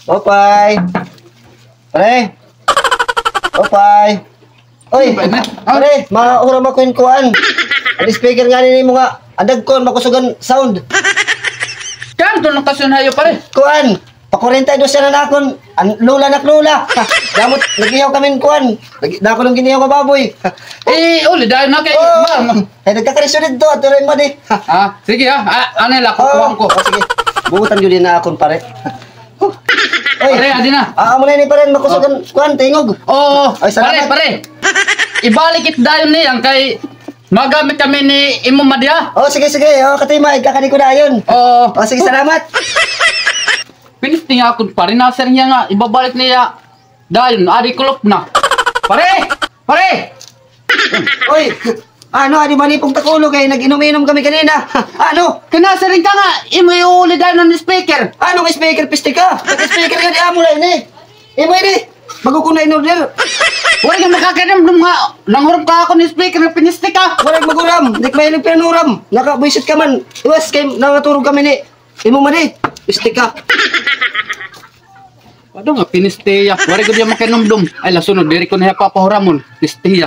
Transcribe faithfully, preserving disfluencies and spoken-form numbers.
Opay. Pare. Opay. Oy, pare, mahuram ako hin kuan. An speaker ngani nimo nga, an dagko, makusog an sound. Kanto nakasunhayo, pare? Kuan, pa kwarenta y dos na akon, an lola nak lola. Damo, nag-ihaw kami hin kuan. Nag-, dako nang ginihaw nga baboy. Eh, uli, dahil na kay, oo. Ay, nagkakarisyo dito, ato rin man eh. Ah, sige ha. Ah, ano lang, kukuha ko. Oh, sige. Buutan yun din na akon pare. Oy. Pare, adi na. Ah, amo na ini, pare, makusog an kuan, tingog. Oo, ay, salamat. Pare, pare. Ibalik it dayon ni, an kay magamit kami ni imo madi, ha? Oh, sige, sige. Oh, Katima, ikakadi ko dayon. Oo. Oh, sige, salamat. Pinisting akon pare, nasiring niya nga ibabalik niya dayon, adi kulop na. Pare! Pare! Oy, ano, adi manipog takulo kay nag-inom-inom kami kanina. Ano? Kinasiring ka nga, imo iuli dayon an speaker. Anong speaker, piste ka? Nag-speaker ka, di amo na ini. Imo ini. Bago ko na in-order. Wala ka makakinumdom nga nanghuram ka ako hin speaker nga piniste ka. Wala maghuram. Di ka mahilig pinanuram. Nakabwisit ka man. Iwas kay nangaturog kami ni imo madi. Piste ka. Ano nga piniste hiya? Wala ko diya makinumdom. Ay, lasunod, diri ko na hiya papahuramon. Piste hiya.